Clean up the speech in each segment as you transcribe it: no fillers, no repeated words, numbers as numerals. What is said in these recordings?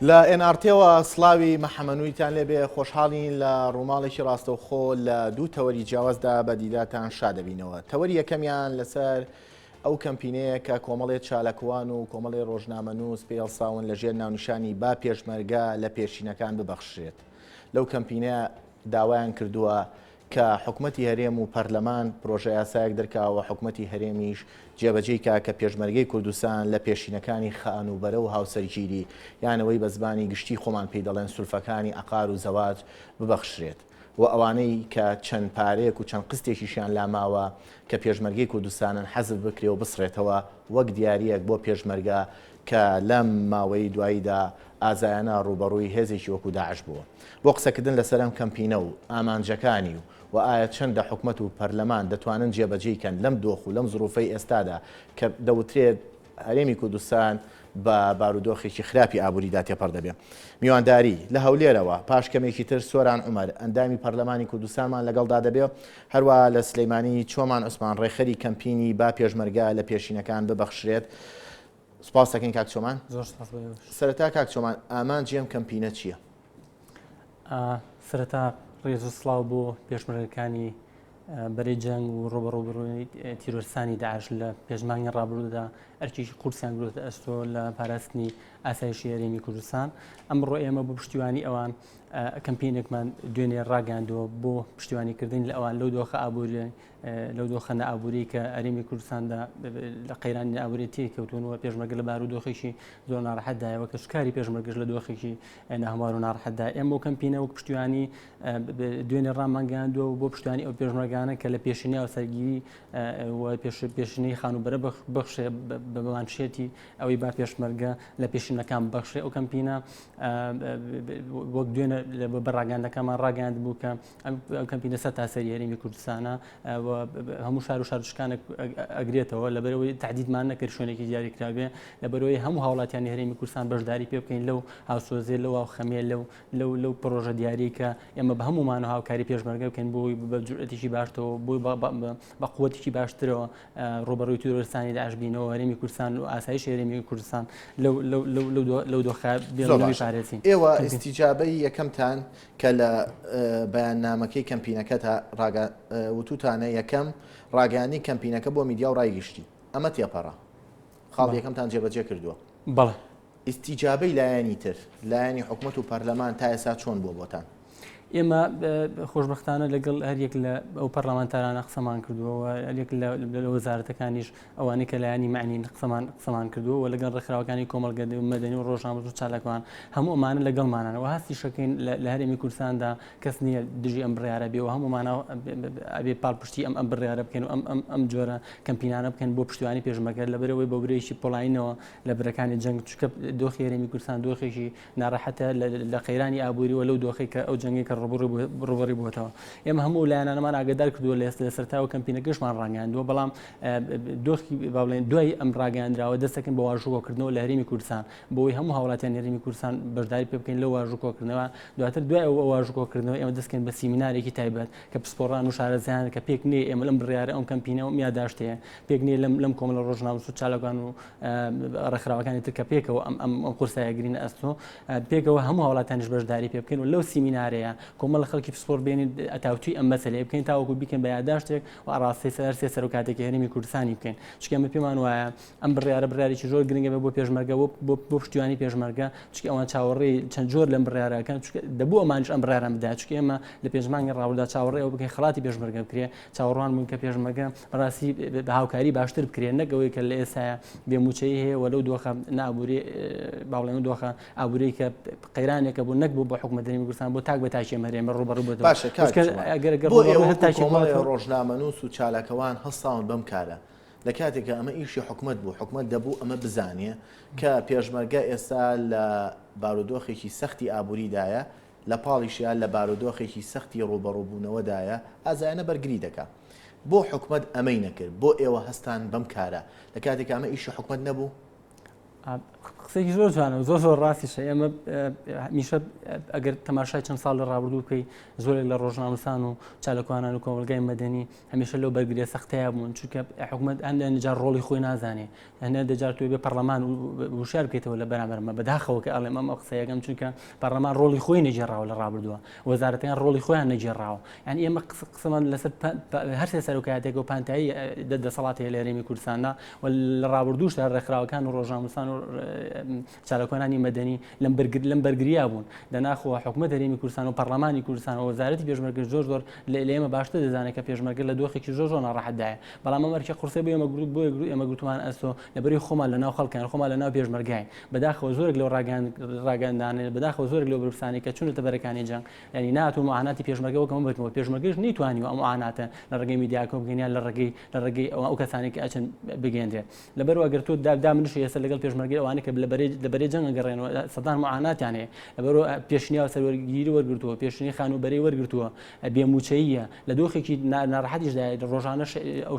لە ئێن ئاڕ تیەوە سڵاوی مەحەمەنوویتان لێبێ، خۆشحاڵین لە ڕووماڵێکی ڕاستەوخۆ لە دوو تەوەری جیاوازدا بە دیدارتان شا دەبینەوە. تەوەری یەکەمیان لەسەر ئەو کەمپینەیە کە کۆمەڵێ چاالکوان و کۆمەڵێ ڕۆژنامەنووس پێی هەڵساون لە ژێر ناونیشانی با پێشمەرگە لە پێشینەکان ببەخشرێت. لەو کەمپینە داوایان کردووە کە حکومەتی هەرێم و پەرلەمان پرۆژەیاسایەک دەرکا و حکومەتی هەرێمیش جێبەجێی کا کە پێشمەرگەی کوردستان لە پێشینەکانی خانووبەرە و هاوسەرگیری یان ئەوەی بە زمانی گشتی خۆمان پێی دەڵێن سولفەکانی عەقار و زەواج ببەخشرێت و ئەوانەی کە چەند پارەیەک و چەند قستێکیشیان لا ماوە کە پێشمەرگەی کوردستانن حەزف بکرێ و بسڕێتەوە وەک دیارییەک بۆ پێشمەرگە کە لەم ماوەی دواییدا ئازایانە ڕووبەڕووی هێزێکی وەکو داعش بووە. بۆ قسەکردن لەسەر ئەم کەمپینە و ئامانجەکانی و و ئایا چەندە حکومەت و پەرلەمان دەتوانن جێبەجێی کەن لەم دۆخ و لەم زروفەی ئێستادا کە دەوترێت هەرێمی کوردستان بە بارودۆخێکی خراپی ئابووریدا تێپەڕ دەبێ. میوانداری، لە هەولێرەوە، پاش کەمێکی تر سۆران عومەر، ئەندامی پەرلەمانی کوردستانمان لەگەڵدا دەبێ، هەروەها لە سلەیمانی چۆمان عوسمان ڕێکخەری کەمپینی با پێشمەرگە لە پێشینەکان ببەخشرێت. سوپاس دەکەین کاک چۆمان. زۆر سوپاس بۆ ئێوەش. سەرەتا کاک چۆمان ئامانجی ئەم کەمپینە چییە؟ سەرەتا ڕێز و سڵاو بۆ پێشمەرگەکانی بەرەی جەنگ و ڕوبەڕوبڕووی تیرۆرستانی داعش لە پێشمانگی ڕابردوودا ئەرکێکی قورسیان گرۆتە ئەستۆ لە پاراستنی ئاسایشی هەرێمی کوردستان. ئەمڕۆ ئێمە بۆ پشتیوانی ئەوان کەمپینێکمان دوێنێ ڕاگەیاندووە بۆ پشتیوانیکردن لە ئەوان لەو دۆخە ئابووری لەو دۆخە نائابووری کە هەرێمی کوردستاندا لە قەیرانی نائابووری تێکەوتون و پێشمەرگە لە بارودۆخێکی زۆر ناڕەحەتدایە و کەسوکاری پێشمەرگەش لە دۆخێکی ناهەموار و ناڕەحەتدا. ئێمە بۆ کەمپینە وەک پشتیوانی دوێنێ ڕامانگەیاندووە و بۆ پشتیوانی ئەو پێشمەرگانە کە لە پێشینەی هاوسەرگیری و پێشینەی خانووبەرە بەخشێ بە مانشێتی ئەوەی با پێشمەرگە لە پێشینەکان بەخشێ ئەو کەمپینە وەک دوێنێ بە ڕاگەیاندەکەمان ڕاگەیاند بوو کە ئەم کەمپینە سەرتاسەری هەرێمی کوردستانە و هەموو شار و شارۆچکانێک ئەگرێتەوە لەبەرەوەی تهدیدمان نەکرد شوێنێکی دیاریکراوێ لەبەرەوەی هەموو هاوڵاتیانی هەرێمی کوردستان بەشداری پێ بکەین لەو هاوسۆزیە لەو هاوخەمیە لەو لەو لەو پرۆژە دیاری کە ئێمە بە هەمومان و هاوکاری پێشمەرگە بکەین بۆی بە جورئەتێکی باشتەوە بۆی بە قوتێکی باشترەوە ڕوبەڕووی تیرۆرستانی داعش بینەوە هەرێمی کوردستان و ئاسایش هەرێمی کوردستان لەو لەو لەو لەو دۆخە پارێزین. ئێوە ئیستیجابەی یەکەمتان کە لە بەیاننامەکەی کەمپینەکەتا ڕاگە وتوتانە یەکەم ڕاگەیاندنی کەمپینەکە بۆ میدیا و ڕای گشتی ئەمە تێپەڕە خاڵی یەکەمتان جێبەجێ کردووە. بەڵێ. ئیستیجابەی لایەنی تر، لایەنی حکومەت و پەرلەمان تا ئێستا چۆن بووە بۆتان؟ ئێمە خۆشبەختانە لەگەڵ هەریەک لە ئەو پەرلەمانتارانە قسەمان کردووە و هەریەک لە وەزارەتەکانیش ئەوانەی کە لایەنی مەعنین قسەمان قسەمان کردووە و لەگەڵ ڕێکخراوەکانی کۆمەڵگە مەدەنی و ڕۆژنامەنووس و چالاکوان هەموو ئەمانە لەگەڵمانن و هەستیشەکەین لە هەرێمی کوردستاندا کەس نییە دژی ئەم بڕیارە بێ و هەموومانە ئەبێ پاڵپشتی ئەم ئەم بڕیارە بکەین و ئەم ئەم ئەم جۆرە کەمپینانە بکەن بۆ پشتیوانی پێشمەرگە لەبەرئەوەی بە ورەیەکی پۆڵایینەوە لە بەرەکانی جەنگ چونکە دۆخی هەرێمی کوردستان دۆخێکی ناڕەحەتە لە قەیرانی ئابووری و لەو دۆخی کە ئەو جەنگی کە ڕوبەڕی بووەتەوە ئێمە هەموو لایەنانەمان ئاگادار کردووە لە ئێستا لە سەرتاوە کەمپینەکەشمان ڕاگەیاندووە بەڵام دۆخی با بڵێن دوای ئەم ڕاگەیاندراوە دەستەکەن بە واژوو کۆکردنەوە لە هەرێمی کوردستان بۆی هەموو هاوڵاتیان هەرێمی کوردستان بەشداری پێ بکەین لەو واژوو کۆکردنەوە دواتر دوای ئەو واژوو کۆکردنەوە ئێمە دەستکەین بە سیمینارێکی تایبەت کە پسپۆڕان و شارەزایان کە پێک نییە ئێمە لەم بڕیارە ئەم کەمپینە و یاداشتەیە پێک نییە لەم لەم کۆمەڵە ڕۆژنامەنووس و چالاکوان و ڕێکخراوەکانی تر کە پێکەوە ئەم ئەم ئەم قورسایە گرینە ئەستۆ پێکەوە هەموو هاوڵاتیانیش بەشداری پێ بکەین و لەو سیمینارەیە کۆمەڵە خەڵکی پسپۆر بێنین ئەتاوتوی ئەم مەسەلەیە بکەین تاوەکو بیکەین بە یاداشتێک و ئاڕاستەی سەر سێ سەرۆکاتێکی هەرێمی کوردستانی بکەین چونکە ئێمە پێمان وایە ئەم بڕیارە بڕیارێکی زۆر گرنگە بێ بۆ پێشمەرگە بۆ بۆ پشتیوانی پێشمەرگە چونکە ئەوان چاوەڕێی چەند جۆر لەم بڕیارەکەن چونکە دەبوو ئەمانیش ئەم بڕیاران بدات چونکە ئێمە لە پێنج مانگی ڕابردوودا چاوەڕێ ئەوە بکەین خەڵاتی پێشمەرگە بکرێ چاوەڕوان بوون کە پێشمەرگە بەڕاستی بە هاوکاری باشتر بکرێن نەک ئەوەی کە لە ئێستایا بێ مووچەیی هەیە و لەو دۆخە نائابووری با بڵێم دۆخە ئابووری کە قەیرانێکە بوو نەک بوو بۆ حکومەت هەرێمی کوردستان بۆ تاک بە تاکی ئەم هەرێمە ڕووبەڕوو بۆتەوە باشە کاک چونکە جوان ئەگەر ئەگەر بۆ ڕووبەڕوو ئێوە هەر وەکو تاکێک کۆمەڵێ بووەتەوە ڕۆژنامەنووس و چالاکەوان هەستاون بەم کارە لە کاتێکا ئەمە ئیشی حکومەت بوو حکومەت دەبوو ئەمە بزانێ کە پێشمەرگە ئێستا لە بارودۆخێکی سەختی ئابووریدایە لە پاڵیشیا لە بارودۆخێکی سەختی ڕووبەڕووبوونەوەدایە، ئازایانە بەرگری دەکا. بۆ حکومەت ئەمەی نەکرد؟ بۆ ئێوە هەستان بەم کارە؟ لە کاتێکا ئەمە ئیشی حکومەت نەبوو؟ قسەیەکی زۆر جوانە و زۆر زۆر ڕاستیشە. ئێمە هەمیشە ئەگەر تەماشای چەند ساڵ لە ڕابردوو بکەی زۆرێک لە ڕۆژنامەنووسان و چالاکوانان و کۆمەڵگای مەدەنی هەمیشە لەو بەرگریە سەختەیە بوون، چونکە حکومەت هەندێک جار ڕۆڵی خۆی نازانێ، هەندێک جار تۆ بێ پەرلەمان وشیار بکەیتەوە لە بەرامبەرمە. بەداخەوە کە ئەڵێم ئەم قسەیەکەم، چونکە پەرلەمان ڕۆڵی خۆی نەگێڕاوە لە ڕابردووە، وەزارەتەکان ڕۆڵی خۆیان نەگێڕاوە. یعنی ئێمە قسەمان لەسەر هەر سێ سەرۆکایەتێک و پانتایی دەسەڵات هەیە لە هەرێمی کوردستاندا و لە ڕابردووشدا ڕێکخراوەکان و ڕۆژنامەنووسان و چالاکوانانی مەدەنی لەم بەرگر لەم بەرگریا بوون. دەناخۆ حکومەت هەرێمی کوردستان و پەرلەمانی کوردستان و وەزارەتی پێشمەرگە زۆر زۆر لە ئێمە باشتر دەزانێت کە پێشمەرگە لە دۆخێکی زۆر زۆر ناڕەحەتدایە. بەڵام ئەم ئەرکە قورسە بۆ ئێمە بۆ ئێمە گرتومان ئەستۆ لەبەری خۆمان لە ناو خەڵکان، خۆمان لە ناو پێشمەرگاین. بەداخەوە زۆرێک لەو ڕاگەیاندانە، بەداخەوە زۆرێک لەو بەرپرسانەی کە چوونەتە بەرەکانی جەنگ، یانی ناتوو معاناتی پێشمەرگە وەک ئەمە بکەن و پێشمەرگەش نەیتوانیوە ئەم معاناتە لە ڕێگەی میدیاکەوە بگەن یان لە ڕێگەی لە ڕێگەی ئەو کەسانەی کە ئەچن بگەیەندرێت. لەبەرئەوە ئەگەر تۆ دامنیشی ئێستا لەگەڵ پێشمەرگەی ئەوانەی کە لە بەرەی لە بەرەی جەنگ ئەگەڕێنەوە سەدان معاناتیان هەیە. لەبەرئەوە پێشینی هاوسەروەرگیری وەرگرتووە، پێشینی خانووبەرەی وەرگرتووە، بێ مووچەییە، لە دۆخێکی ناڕەحەتیشدایە، ڕۆژانە ئەو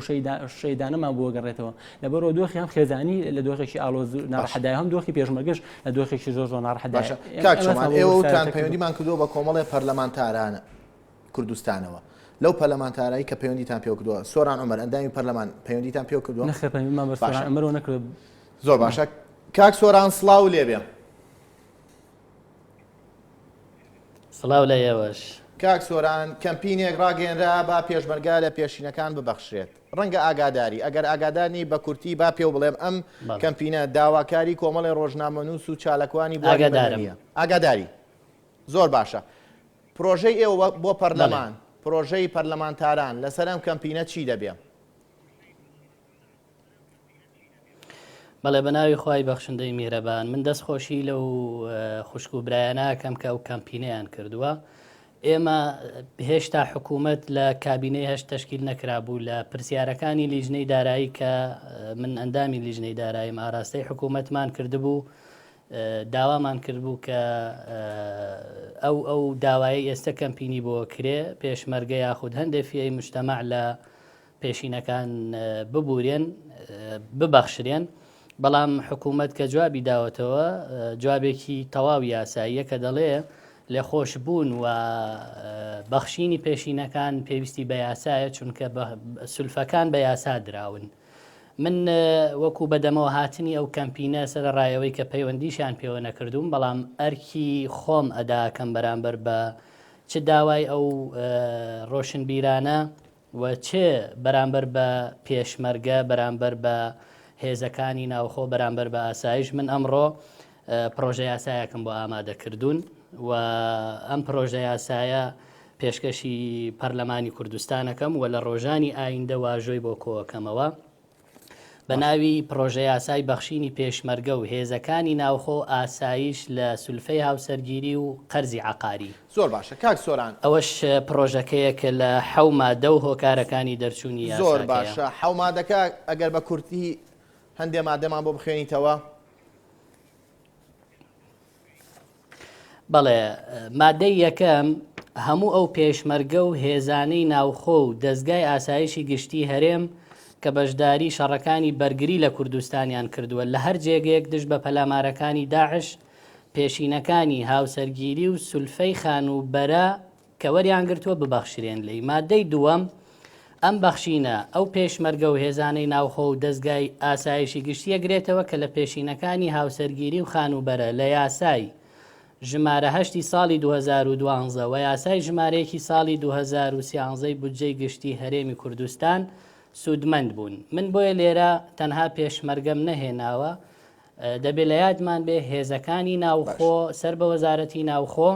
شەهیدانەمان بۆ ئەگەڕێتەوە. لەبەرئەوە دۆخی هەم خێزانی لە دۆخێکی ئاڵۆز و ناڕەحەتدایە، هەم دۆخی پێشمەرگەش لە دۆخێکی زۆر زۆر ناڕەحەتدایە. باشە کاک چۆمان، ئێوە وتتان پەیوەندیمان کردووە بە کۆمەڵێ پەرلەمانتاران کوردستانەوە، لەو پەرلەمانتارای کە پەیوەندیتان پێوە کردووە، سۆران عومەر ئەندامی پەرلەمان پەیوەندیتان پێوە کردووە؟ نەخێر پەیوەندیمان بە سۆران عومەرەوە نەکردووە. زۆر باشە کاک سۆران سڵاو لێبێ. سڵاو لە ئێوەش. کاک سۆران کەمپینێک ڕاگەیەنرا با پێشمەرگە لە پێشینەکان ببەخشرێت ڕەنگە ئاگاداری ئەگەر ئاگادار نی بە کورتی با پێو بڵێم ئەم کەمپینە داواکاری کۆمەڵی ڕۆژنامەنووس و چاالکوانی بواری مەدەنیە ئاگاداری زۆر باشە پرۆژەی ئێوە بۆ پەرلەمان پرۆژەی پەرلەمانتاران لەسەر ئەم کەمپینە چی دەبێ؟ بەڵێ بەناوی خوای بەخشندەی میهرەبان من دەست خۆشی لەو خوشک و برایانە ئەکەم کە ئەو کەمپینەیان کردووە ئێمە هێشتا حکوومەت لە کابینەی هەشت تەشکیل نەکرابوو لە پرسیارەکانی لیژنەی دارایی کە من ئەندامی لیژنەی داراییم ئاراستەی حکوومەتمان کردبوو داوامان کردبوو کە ئەو ئەو داوایەی ئێستا کەمپینی بۆ کرێ پێشمەرگە یاخود هەندێک فیەی مجتەمع لە پێشینەکان ببورێن ببەخشرێن، بەڵام حکوومەت کە جوابی داوەتەوە جوابێکی تەواو یاساییە کە دەڵێ لێخۆشبوون و بەخشینی پێشینەکان پێویستی بە یاسایە چونکە سولفەکان بە یاسا دراون. من وەکو بەدەمەوە هاتنی ئەو کەمپینە سەرەڕای ئەوەی کە پەیوەندیشیان پێوە نەکردووم بەڵام ئەرکی خۆم ئەداکەم بەرامبەر بە چ داوای ئەو ڕۆشنبیرانە و چ بەرامبەر بە پێشمەرگە، بەرامبەر بە هێزەکانی ناوخۆ، بەرامبەر بە ئاسایش، من ئەمڕۆ پڕۆژە یاسایەکم بۆ ئامادە کردوون و ئەم پڕۆژە یاسایە پێشکەشی پەرلەمانی کوردستان ئەکەم و لە ڕۆژانی ئایندە واژۆی بۆ کۆئەکەمەوە. بە ناوی پڕۆژەیاسای بەخشینی پێشمەرگە و هێزەکانی ناوخۆ و ئاسایش لە سولفەی هاوسەرگیری و قەرزی عەقاری. زۆر باشە کاک سۆران. ئەوەش پڕۆژەکەیە کە لە حەو مادە و هۆکارەکانی دەرچوونی زۆر یاساکەیە. باشە حەو مادەکە ئەگەر بە کورتی هەندێ مادەمان بۆ بخوێنیتەوە. بەڵێ، مادەی یەکەم، هەموو ئەو پێشمەرگە و هێزانەی ناوخۆ و دەزگای ئاسایشی گشتی هەرێم کە بەشداری شەڕەکانی بەرگری لە کوردستانیان کردووە لە هەر جێگەیەک دژ بە پەلامارەکانی داعش پێشینەکانی هاوسەرگیری و سولفەی خانووبەرە کە وەریان گرتووە ببەخشرێن لێی. مادەی دووەم، ئەم بەخشینە ئەو پێشمەرگە و هێزانەی ناوخۆ و دەزگای ئاسایشی گشتی ئەگرێتەوە کە لە پێشینەکانی هاوسەرگیری و خانووبەرە لە یاسای ژمارە هەشتی ساڵی 2012 و یاسای ژمارە یەکی ساڵی 2013 ی بودجەی گشتی هەرێمی کوردستان سوودمەند بوون. من بۆیە لێرە تەنها پێشمەرگەم نەهێناوە، دەبێ لە یادمان بێ هێزەکانی ناوخۆ سەر بە وەزارەتی ناوخۆ،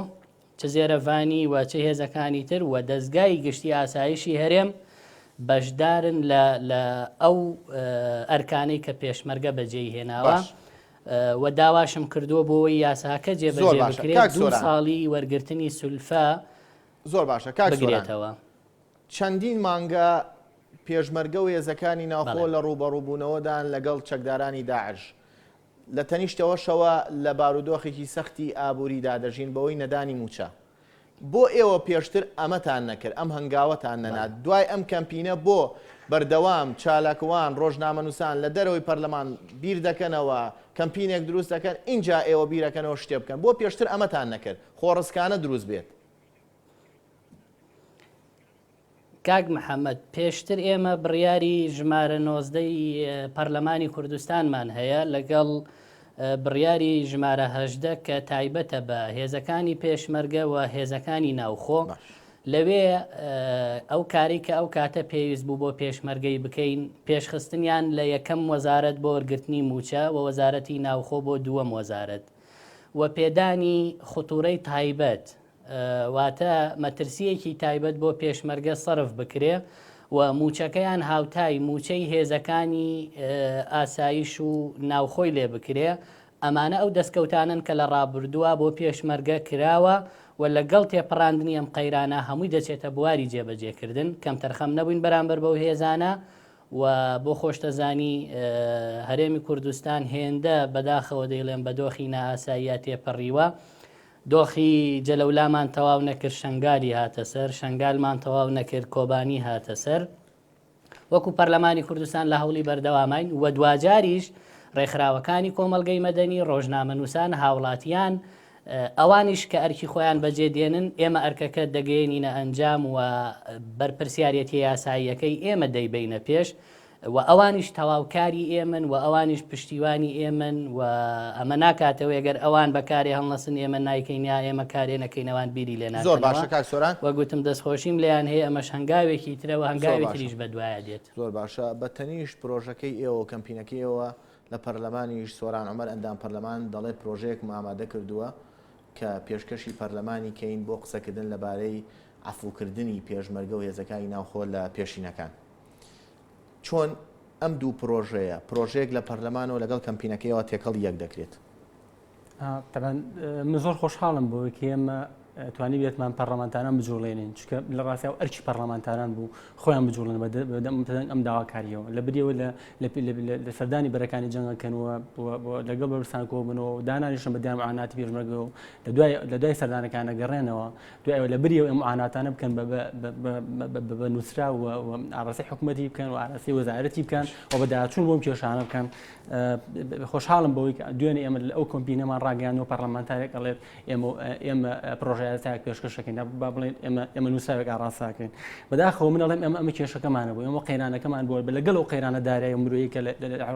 چ زێرەڤانی و چ هێزەکانی تر و دەزگای گشتی ئاسایشی هەرێم بەشدارن لە لە ئەو ئەرکانەی کە پێشمەرگە بەجێی هێناوە باش. و داواشم کردووە بۆ ئەوەی یاساکە زۆر جێبەجێ باشە بکرێت کاک دوو سۆران. ساڵی وەرگرتنی سولفە زۆر باشە کاک سۆران. بگرێتەوە. چەندین مانگە پێشمەرگە و هێزەکانی ناوخۆ بەڵێ. لە ڕووبەڕووبوونەوەدان لەگەڵ چەکدارانی داعش. لە تەنیشتەوەشەوە لە بارودۆخێکی سەختی ئابووریدا دەژین بەوەی نەدانی مووچە. بۆ ئێوە پێشتر ئەمەتان نەکرد، ئەم هەنگاوەتان نەنا، دوای ئەم کەمپینە بۆ بەردەوام چالاکوان، ڕۆژنامەنووسان لە دەرەوەی پەرلەمان بیر دەکەنەوە، کەمپینێک دروست دەکەن، ئینجا ئێوە بیرەکەنەوە شتێ بکەن، بۆ پێشتر ئەمەتان نەکرد، خۆڕسکانە دروست بێت؟ کاک محەمەد، پێشتر ئێمە بڕیاری ژمارە 19 ی پەرلەمانی کوردستانمان هەیە لەگەڵ بڕیاری ژمارە 18 کە تایبەتە بە هێزەکانی پێشمەرگە و هێزەکانی ناوخۆ. لەوێ ئەو کاری کە ئەو کاتە پێویست بوو بۆ پێشمەرگەی بکەین پێشخستنیان لە یەکەم وەزارەت بۆ وەرگرتنی مووچە و وەزارەتی ناوخۆ بۆ دووەم وەزارەت و پێدانی خطورەی تایبەت واتە مەترسییەکی تایبەت بۆ پێشمەرگە سەرف بکرێ و مووچەکەیان هاوتای مووچەی هێزەکانی ئاسایش و ناوخۆی لێ بکرێ، ئەمانە ئەو دەستکەوتانەن کە لە ڕابردووە بۆ پێشمەرگە کراوە و لەگەڵ تێپەڕاندنی ئەم قەیرانە هەمووی دەچێتە بواری جێبەجێکردن، کەمتەرخەم نەبووین بەرامبەر بەو هێزانە و بۆ خۆشتەزانی هەرێمی کوردستان هێندە بەداخەوە دەیڵێم بە دۆخی نائاساییە تێپەڕیوە. دۆخی جەلەولامان تەواو نەکرد شەنگالی هاتە سەر، شەنگالمان تەواو نەکرد کۆبانی هاتە سەر. وەکو پەرلەمانی کوردستان لە هەوڵی بەردەوامین و دواجاریش ڕێکخراوەکانی کۆمەڵگەی مەدەنی، ڕۆژنامەنووسان، هاوڵاتیان ئەوانیش کە ئەرکی خۆیان بەجێ دێنن، ئێمە ئەرکەکە دەگەیەنینە ئەنجام و بەرپرسیارێتیە یاساییەکەی ئێمە دەیبەینە پێش. و ئەوانیش تەواوکاری ئێمەن و ئەوانیش پشتیوانی ئێمەن و ئەمە ناکاتەوە گەر ئەوان بە کارێ هەڵنەسن ئێمە نایکەین یا ئێمە کارێ نەکەین ئەوان بیری لێ زۆر باشە ناکەنەوە کاک سۆران. وەک وتم دەستخۆشیم لێیان هەیە ئەمەش هەنگاوێکی ترە و زۆر هەنگاوی باشە تریش بەدوایا دێت. زۆر باشە بە تەنیشت پرۆژەکەی ئێوە و کەمپینەکەی ئێوە لە پەرلەمانیش سۆران عومەر ئەندام پەرلەمان دەڵێت پرۆژەیەکم ئامادە کردووە کە پێشکەشی پەرلەمانی کەین بۆ قسەکردن لەبارەی عەفوکردنی پێشمەرگە و هێزەکانی ناوخۆ لە پێشینەکان. چۆن ئەم دوو پرۆژەیە، پرۆژەیەک لە پەرلەمانەوە لەگەڵ کەمپینەکەیەوە تێکەڵی یەک دەکرێت؟ تەبعەن من زۆر خۆشحاڵم بەوەی کە ئێمە توانیبێتمان پەرلەمانتاران بجوڵێنین، چونکە لە ڕاستیا ئەرکی پەرلەمانتاران بوو خۆیان بجوڵێن بە دەنگ ئەم داواکارییەوە، لە بریەوە لە سەردانی بەرەکانی جەنگەکەن و لەگەڵ بەرپرسان کۆبوونەوە و دانانیشن بە دیار معاناتی پێشمەرگەوە و لە دوای سەردانەکان ئەگەڕێنەوە. دوای ئەوە لە بری ئەو معاناتانە بکەن بە نووسراو و ئاڕاستەی حکوومەتی بکەن و ئاراستەی وەزارەتی بکەن و بە داچوون بۆم کێشانە بکەن. خۆشحاڵم بەوەی کە دوێنێ ئێمە ئەو کۆمپینەمان ڕاگەیاندووە پەرلەمانتارێک ئەڵێت ئێمە ئێمە پرۆژەیاسایەک پێشکەشەکەین با بڵێن ئێمە ئێمە نووسراوێک ئاڕاستەکەین. بەداخەوە من ئەڵێم ئێمە ئەمە کێشەکەمانە بوو، ئێمە قەیرانەکەمان بووە لەگەڵ ئەو قەیرانە دارایی و مرۆیی کە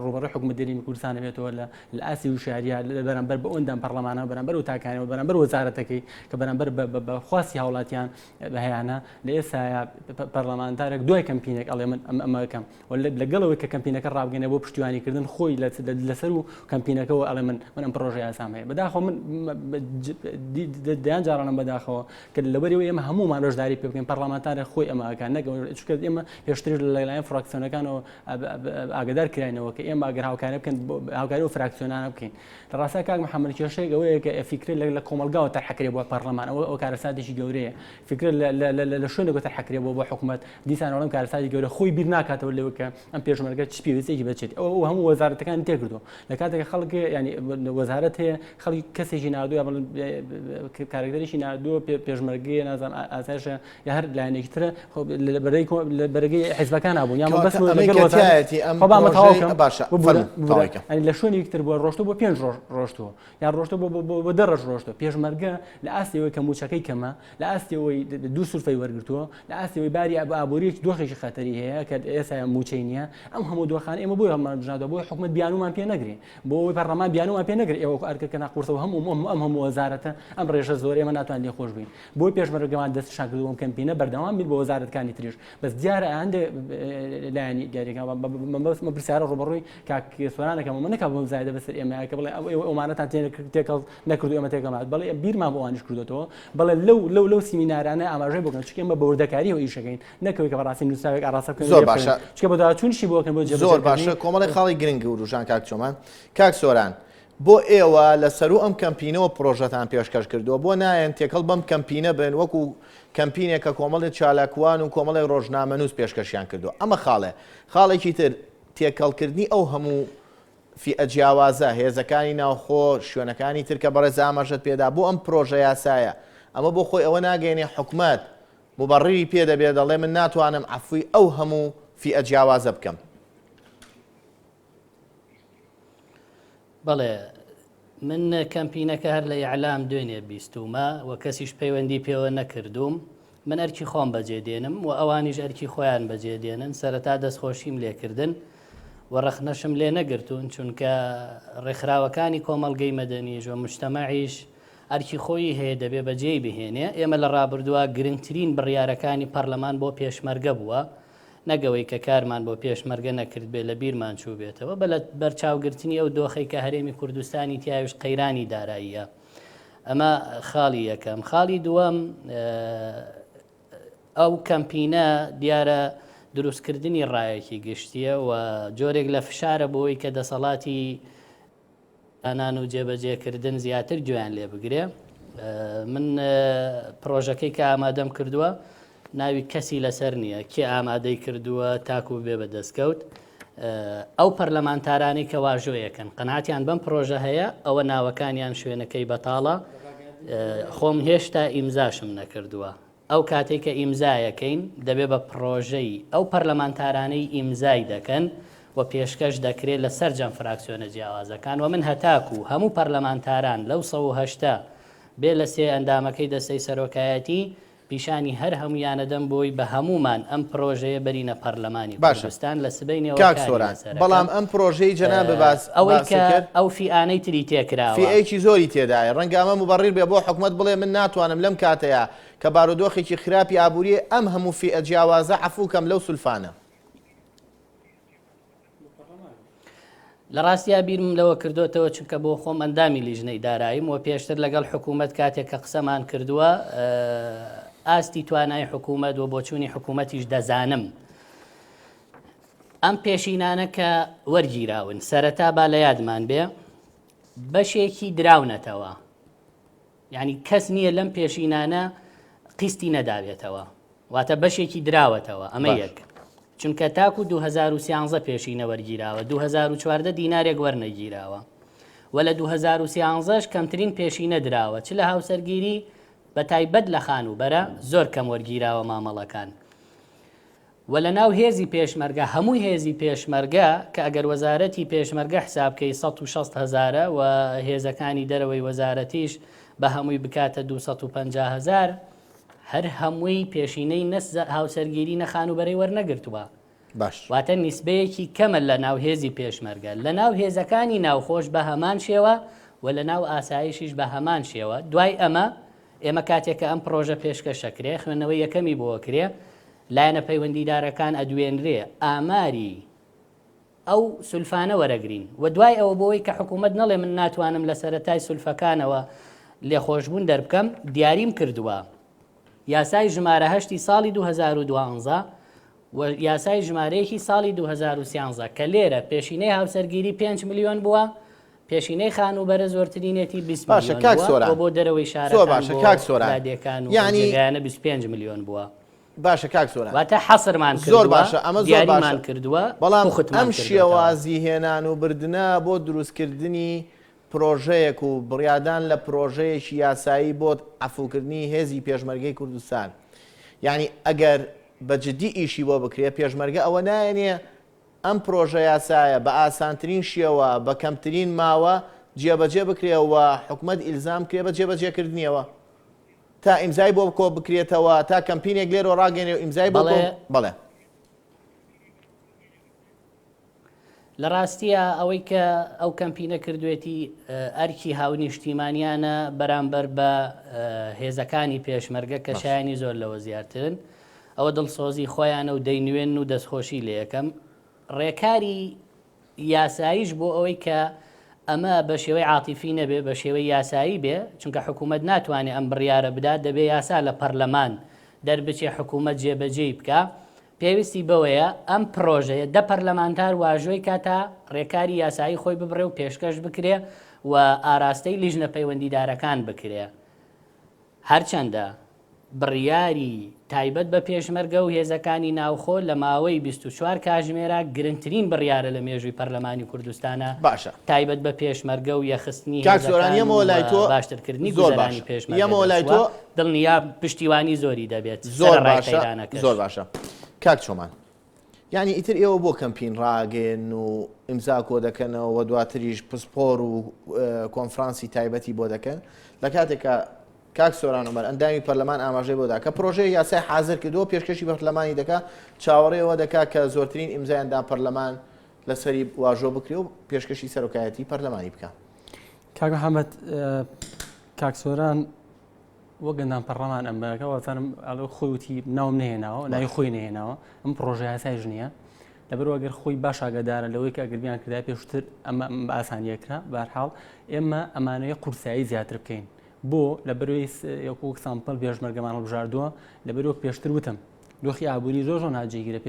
ڕووبەڕووی حکوومەت هەرێمی کوردستان ئەبێتەوە لە لە ئاستی وشیاریە لە بەرامبەر بە ئەندام پەرلەمانە بەرامبەر و تاکانەوە بەرامبەر وەزارەتەکەی کە بەرامبەر بە خواستی هاوڵاتیان هەیانە لە ئێستایا پەرلەمانتارێک دوای کەمپینێک ئەڵێ من ئەم ئەمەکەم و لەگەڵەوەی کە کەمپینەکە ڕابگەنێ بۆ پشتیوانیکردن خۆی لەسەر و کەمپینەکەەوە ئەڵێ من من ئەم پرۆژە یاسام هەیە. بەداخەوە من دەیان جارانم بەداخەوە کە لەبەرەوە ئێمە هەمومان بەشداری پێ بکەین پەرلەمانتارێک خۆی ئەمە ئەکات نەک چونکە ئێمە پێشتر لەلایەن فراکسیۆنەکانەوە ئاگدار کراینەوە کە ئێمە ئەگەر هاوکاری بکەن هاوکاری و فراکسیۆنانە بکەین. لە ڕاستە کاک محەممەد کێشەیەک ئەوەیە کە فیکرە لە کۆمەڵگاوە تەرحەکرێ بۆ پەرلەمان، ئەوە ئەو کارەساتێکی گەورەیە. فیکرە لە شوێنێکەوە تەرحەکرێ بۆ بۆ حکوومەت، دیسان ئەڵێم کارەساتی گەورە خۆی بیر ناکاتەوە لەوە کە ئەم پێشمەرگە چ پێویستێکی بەچێت. ئەو هەموو وەزارەتەکانی تێکردووە لە کاتێک خەڵک ینی وەزارەت هەیە خەڵکی کەسێکی نادووە کارەکتەرێکی نادووە پێشمەرگەیە نازانم ئاسایشە یا هەر لایەنێکی ترە لە بەرەی بەرەگەی حیزبەکان بوون یا بەس باشە لە شوێنێکی تر بووە ڕۆشتوو بۆ پێنج ڕۆژ ڕۆشتووە یا ڕۆشتوو بۆ بۆ دە ڕۆژ ڕۆشتووە. پێشمەرگە لە ئاستی ئەوەی کە مووچەکەی کەمە، لە ئاستی ئەوەی دوو سولفەی وەرگرتووە، لە ئاستی ئەوەی باری ئابووریی دۆخێکی خەتەری هەیە کە ئێستا مووچەی نییە، ئەم هەموو دۆخانە ئێمە بۆی هەڵمان بژاردووە بۆی حکومەت بیانوومان پێ نەگرێ، بۆ ئەوەی پەرلەمان بیانوومان پێ نەگرێ ئێوە ئەرکەکە ناقورسە و هەموو ئەم هەموو وەزارەتە ئەم ڕێژە زۆرە ئێمە ناتوانین لێ خۆش بین. بۆی پێشمەرگەمان دەستنیشان کردووە بۆم کەمپینە بەردەوام بین بۆ وەزارەتەکانی تریش. بەس دیارە هەندێک لایەنی دیاریەکان مەبەستمە پرسیارە ڕووبەڕووی کاک سۆران دەکەم ئەمە نەکا بۆم زایدە بەسەر ئێمە کە بڵێ ئەو ئێوە ئەومانەتان تێکەڵ نەکردو ئێمە تێکەڵ نات. بەڵێ بیرمان بۆ ئەوانیش کردوێتەوە. بەڵێ لەو لەو لەو سیمینارانە ئاماژەی بۆ کەن چونکە ئێمە بە وردەکاریەوە ئیشەکەین نەکەوەی کە بەڕاستی نووسراوێک ئاڕاستە بکەین زۆر باشە چونکە بەدواداچوونیشی بۆ کەن بۆ زۆر باشە کۆمەڵی خاڵی گرنگ وروژان کاک چۆمان کاک سۆران بۆ ئێوە لە سەروو ئەم کەمپینەوە پرۆژەتان پێشکەش کردووە، بۆ نایەن تێکەڵ بەم کەمپینە بن وەکو کەمپینێک کە کۆمەڵێک چالاکوان و کۆمەڵێک ڕۆژنامەنووس پێشکەشیان کردووە؟ ئەمە خاڵێ. خاڵێکی تر تێکەڵکردنی ئەو هەموو فیئە جیاوازە، هێزەکانی ناوخۆ، شوێنەکانی تر کە بەڕێز ئاماژەت پێدا بۆ ئەم پرۆژە یاسایە، ئەمە بۆ خۆی ئەوە ناگەیەنێ حکومەت موبەڕیری پێ دەبێ دەڵێ من ناتوانم عەفوی ئەو هەموو فیئە جیاوازە بکەم. بەڵێ من کەمپینەکە هەر لە ئیعلام دوێنێ بیستومە و کەسیش پەیوەندی پێوە نەکردووم من ئەرکی خۆم بەجێ دێنم و ئەوانیش ئەرکی خۆیان بەجێ دێنن سەرەتا دەستخۆشیم لێکردن و ڕەخنەشم لێ نەگرتوون چونکە ڕێکخراوەکانی کۆمەڵگەی مەدەنیش و مجتەمەعیش ئەرکی خۆیی هەیە دەبێ بەجێی بهێنێ ئێمە لە ڕابردووە گرنگترین بڕیارەکانی پەرلەمان بۆ پێشمەرگە بووە نەک ئەوەی کە کارمان بۆ پێشمەرگە نەکردبێ لە بیرمان چووبێتەوە، بە لە بەرچاوگرتنی ئەو دۆخەی کە هەرێمی کوردستانی تیاویش قەیرانی داراییە. ئەمە خاڵی یەکەم. خاڵی دووەم ئەو کەمپینە دیارە دروستکردنی ڕایەکی گشتیە و جۆرێک لە فشارە بۆی کە دەسەڵاتی دانان و جێبەجێکردن زیاتر گوێیان لێ بگرێ. من پرۆژەکەی کە ئامادەم کردووە ناوی کەسی لەسەر نییە کێ ئامادەی کردووە تاکو بێ بە دەستکەوت ئەو پەرلەمانتارانەی کە واژۆیەکەن قەناتیان بەم پرۆژە هەیە ئەوە ناوەکانیان شوێنەکەی بەتاڵە خۆم هێشتا ئیمزاشم نەکردووە ئەو کاتەی کە ئیمزایەکەین دەبێ بە پڕۆژەی ئەو پەرلەمانتارانەی ئیمزای دەکەن و پێشکەش دەکرێ لە سەرجەم فراکسیۆنە جیاوازەکان و من هەتاکوو هەموو پەرلەمانتاران لەو 108 بێ لە سێ ئەندامەکەی دەستەی سەرۆکایەتی پیشانی هەر هەموویانەدەم بۆی بە هەموومان ئەم پرۆژەیە بەرینە پەرلەمانی باشە کوردستان لە سبەینێوە کاک کاری سۆران لەسەرەکەم. بەڵام ئەم پرۆژەی جەنابت باس ئەوەی باست کە کرد ئەو فیئانەی تری تێکراوە. فیئەیەکی زۆری تێدایە ڕەنگە ئەمە موبەڕیر بێ بۆ حکومەت بڵێ من ناتوانم لەم کاتەیا کە بارودۆخێکی خراپی ئابووریە ئەم هەموو فیئە جیاوازە عەفوو کەم لەو سولفانە. لە ڕاستیا بیرم لەوە کردۆتەوە چونکە بۆ خۆم ئەندامی لیژنەی داراییم و پێشتر لەگەڵ حکوومەت کاتێک کە قسەمان کردووە ئاستی توانای حکوومەت و بۆچوونی حکوومەتیش دەزانم. ئەم پێشینانە کە وەرگیراون سەرەتا با لە یادمان بێ بەشێکی دراونەتەوە یانی کەس نییە لەم پێشینانە قیستی نەدابێتەوە واتە بەشێکی دراوەتەوە ئەمە یەک چونکە تاکو 2013 پێشینە وەرگیراوە 2014 دینارێک وەرنەگیراوە و لە 2013 کەمترین پێشینە دراوە چ لە هاوسەرگیری بە تایبەت لە خانووبەرە زۆر کەم وەرگیراوە مامەڵەکان وە لە ناو هێزی پێشمەرگە هەمووی هێزی پێشمەرگە کە ئەگەر وەزارەتی پێشمەرگە حساب کەی 160 هەزارە و هێزەکانی دەرەوەی وەزارەتیش بە هەمووی بکاتە 250 هەزار هەر هەمووی پێشینەی نە هاوسەرگیری نە خانووبەرەی وەرنەگرتووە باش. واتە نیسبەیەکی کەمە لە ناو هێزی پێشمەرگە لە ناو هێزەکانی ناوخۆش بە هەمان شێوە و لە ناو ئاسایشیش بە هەمان شێوە دوای ئەمە ئێمە کاتێک کە ئەم پڕۆژە پێشکەش ئەکرێ خوێندنەوەی یەکەمی بۆ ئەکرێ لایەنە پەیوەندیدارەکان ئەدوێنرێ ئاماری ئەو سولفانە وەرەگرین و دوای ئەوە بۆی کە حکوومەت نەڵێ من ناتوانم لە سەرەتای سولفەکانەوە لێخۆشبوون دەربکەم دیاریم کردووە یاسای ژمارە هەشتی ساڵی 2012 و یاسای ژمارەیەکی ساڵی 2013 کە لێرە پێشینەی هاوسەرگیری 5 میلیۆن بووە پێشینەی خانووبەرە زۆرترینێتی 20 باشە ملیۆن کاک بووە سۆران و بۆ دەرەوەی زۆر شارەکان باشە بۆ کاک سۆران لادێکان و ئەو یعنی جێگایانە 25 ملیۆن بووە. باشە کاک سۆران واتە حەسرمان زۆر کردووە، باشە ئەمە زۆر دیاریمان باشە کردووە، بەڵام پوختمان ئەم کردۆتەوە. شێوازی هێنان و بردنە بۆ دروستکردنی پرۆژەیەک و بڕیادان لە پرۆژەیەکی یاسایی بۆ عەفوکردنی هێزی پێشمەرگەی کوردستان یعنی ئەگەر بە جدی ئیشی بۆ بکرێ پێشمەرگە ئەوە نایەنێ ئەم پرۆژە یاسایە بە ئاسانترین شێوە بە کەمترین ماوە جێبەجێ بکرێ و حکومەت ئیلزام بکرێ بە جێبەجێکردنیەوە تا ئیمزای بۆ کۆ بکرێتەوە تا کەمپینێک لێرەوە ڕاگەێنێ و ئیمزای بۆ کۆ بەڵێ. بەڵێ. لە ڕاستیا ئەوەی کە ئەو کەمپینە کردوێتی ئەرکی هاونیشتیمانیانە بەرامبەر بە هێزەکانی پێشمەرگە کە شایانی زۆر لەوە زیاترن ئەوە دڵسۆزی خۆیانە و دەینوێن و دەستخۆشی لەکەم ڕێکاری یاساییش بۆ ئەوەی کە ئەمە بە شێوەی عاتیفی نەبێ بە شێوەی یاسایی بێ چونکە حکوومەت ناتوانێت ئەم بڕیارە بدات دەبێ یاسا لە پەرلەمان دەربچێ حکوومەت جێبەجێی بکە پێویستی بەوەیە ئەم پڕۆژەیە دە پەرلەمانتار واژۆی کا تا ڕێکاری یاسایی خۆی ببڕێ و پێشکەش بکرێ و ئاراستەی لیژنە پەیوەندیدارەکان بکرێ. هەرچەندە بڕیاری. تایبەت بە پێشمەرگە و هێزەکانی ناوخۆ لە ماوەی 24 کاژمێرا گرنگترین بڕیارە لە مێژووی پەرلەمانی کوردستانە باشە. تایبەت بە پێشمەرگە و یەخستنی کاک سۆران هێزەکان یەمەوە و لای تۆ باشترکردنی زۆر گوزەرانی باشە پێشمەرگە یەمەوە لای دەرچووە تۆ دڵنیا پشتیوانی زۆری دەبێت زۆر سەرەڕای باشە قەیرانەکەش. زۆر باشە کاک چۆمان یعنی ئیتر ئێوە بۆ کەمپین ڕاگەیەن و ئیمزا کۆ دەکەنەوە و دواتریش پسپۆر و کۆنفرانسی تایبەتی بۆ دەکەن لە کاتێکا کاک سۆران عومەر ئەندامی پەرلەمان ئاماژەی بۆ دا کە پرۆژەیەک یاسای حازر کردووە پێشکەشی پەرلەمانی دەکا چاوەڕێ ئەوە دەکا کە زۆرترین ئیمزای ئەندام پەرلەمان لەسەری واژۆ بکرێ و پێشکەشی سەرۆکایەتی پەرلەمانی بکا. کاک محەممەد کاک سۆران وەک ئەندام پەرلەمان ئەم بەکە وازانم ئەڵێ خۆی وتی ناوم نەهێناوە ناوی خۆی نەهێناوە ئەم پرۆژە یاسایش نییە لەبەرئەوە گەر خۆی باش ئاگادارە لەوەی کە ئەگەر بیان کردای پێشتر ئەمە بە ئاسانیە کرا بەهەرحاڵ ئێمە ئەمانەیە قورسایی زیاتر بکەین بۆ لەبەرەوەی وەک sample پێشمەرگەمان هەڵبژاردووە لەبەر وەک پێشتر وتم دۆخی ئابووری زۆر زۆر ناجێگیرە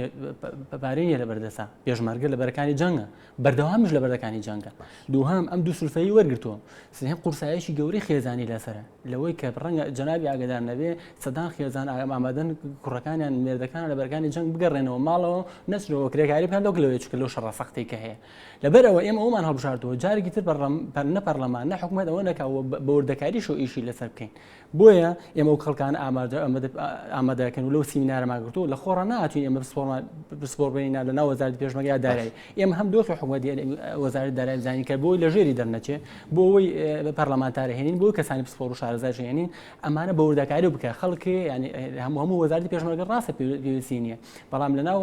پارەی نیە لەبەردەسا پێشمەرگە لە بەرەکانی جەنگە بەردەوامیش لە بەرەکانی جەنگە دووهەم ئەم دوو سولفەی وەرگتووە سێهەم قورسایەکی گەورەی خێزانی لەسەرە لەوەی کە ڕەنگە جەنابی ئاگدار نەبێ سەدان خێزان ئامادەن کوڕەکانیان مێردەکان لە بەرەکانی جەنگ بگەڕێنەوە ماڵەوە نەچنەوە کرێکاری بکەن لەو لەوەی چکە لەو شەڕە سەختەی کە هەیە لەبەرئەوە ئێمە ئەومان هەڵبژاردووە جارێکی تر نە پەرلەمان نە حکومەت ئەوە نەکا و بە وردەکاریشەوە ئیشی لەسەر بکەین بۆیە ئێمە ئەو خەڵکانە ئامادە ئامادەکەن و لەو سیمینارەمان گرتووە لە خۆڕا ناتوین ئێمە پسپۆڕمان پسپۆڕ بینە لە ناو وەزارەتی پێشمەرگە یا دارایی ئێمە هەم دۆخی حکومەتی وەزارەتی دارایی بزانین کە بۆی لە ژێری دەرنەچێ بۆ ئەوەی پەرلەمانتارە هێنین بۆ کەسانی پسپۆڕ و شارەزاش هێنین ئەمانە بە وردەکاری بکە خەڵکی ینی هەموو هەموو وەزارەتی پێشمەرگە ڕاستە پێویستی نییە بەڵام لەناو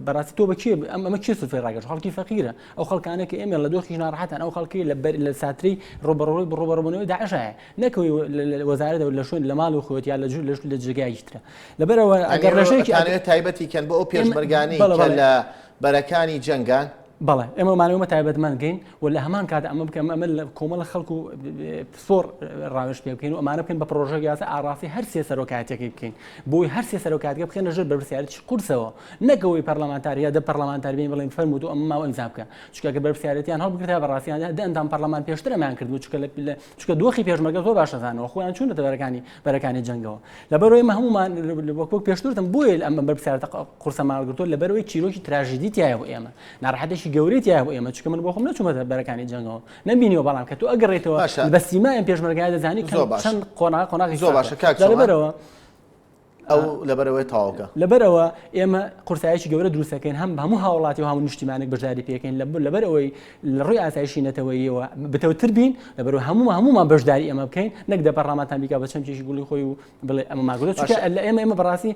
بەڕاستی تۆ بە کێ ئەم ئەمە کێ سفرەی ڕاگەشت خەڵکی فەقیرە ئەو خەڵکانە کە ئێمە لە دۆخیش ناڕەحەتان ئەو خەڵکی لە بەر لە ساتری ڕوبەڕووی ڕوبەڕوبوونەوەی داعشایە نەکەوەی وەزارەت لە شوێن لە ماڵ و خۆت یا لە جوو لە لە جێگایەکی ترە لەبەرەوە ئەگەر ڕێژەیەکی تایبەتی کەن بۆ ئەو پێشمەرگانەی کە لە بەرەکانی جەنگان بەڵێ ئێمە مانەوەمە تایبەتمەند کەین و لە هەمان کات ئەمە بکەم ئەمە لە کۆمەڵە خەڵک و پسپۆڕ ڕاوێژ پێ بکەین و ئەمانە بکەین بە پڕۆژە یاسا ئاڕاستەی هەر سێ سەرۆکایەتیەکەی بکەین بۆی هەر سێ سەرۆکایەتیەکە بخەینە ژێر بەرپرسیارێتی قورسەوە نەک ئەوەی پەرلەمانتار یا دە پەرلەمانتار بێن بڵێن فەرموو تۆ ئەمە ماوە ئیمزا بکە چونکە ئەگەر بەرپرسیارێتیان هەڵبگرتایە بەڕاستیان دە ئەندام پەرلەمان پێشتر ئەمەیان کردبوو چونکە لە چونکە دۆخی پێشمەرگە زۆر باش دەزانەوە خۆیان چوونەتە بەرەکانی بەرەکانی جەنگەوە لەبەرئەوەی ئێمە هەموومان وەک وەک پێشتر وتم بۆیە ئەم بەرپرسیارێتە قورسەمان هەڵگرتووە لەبەرئەوەی چیرۆکی تراژیدی تیایە بۆ ئێمە ناڕەحەتێکی گەورەی تیایە بۆ ئێمە چونکە من بۆ خۆم نەچوومەتە بەرەکانی جەنگەوە نەمبینیوە بەڵام کە تۆ ئەگەڕێیتەوە باشە بە سیمای ئەم پێشمەرگایە دەزانی کە زۆر باشە چەند قۆناغ قۆناغی زۆر سەختە باشە کاک جا چۆمان لەبەرئەوە ئەو لەبەرئەوەی تەواوکە. لەبەرئەوە ئێمە قورساییەکی گەورە دروست دەکەین هەم هەموو هاوڵاتی و هەموو نیشتیمانێک بەشداری پێکەین لە لەبەر ئەوەی لە ڕووی ئاسایشی نەتەوەییەوە بتەوتر بین لەبەرئەوە هەموو هەموومان بەشداری ئێمە بکەین نەک دە پەرلەمانتان بیکا بە چەمکێکی گوڵی خۆی و بڵێ ئەمە ماگولە چونکە باشە لە ئێمە ئێمە بەڕاستی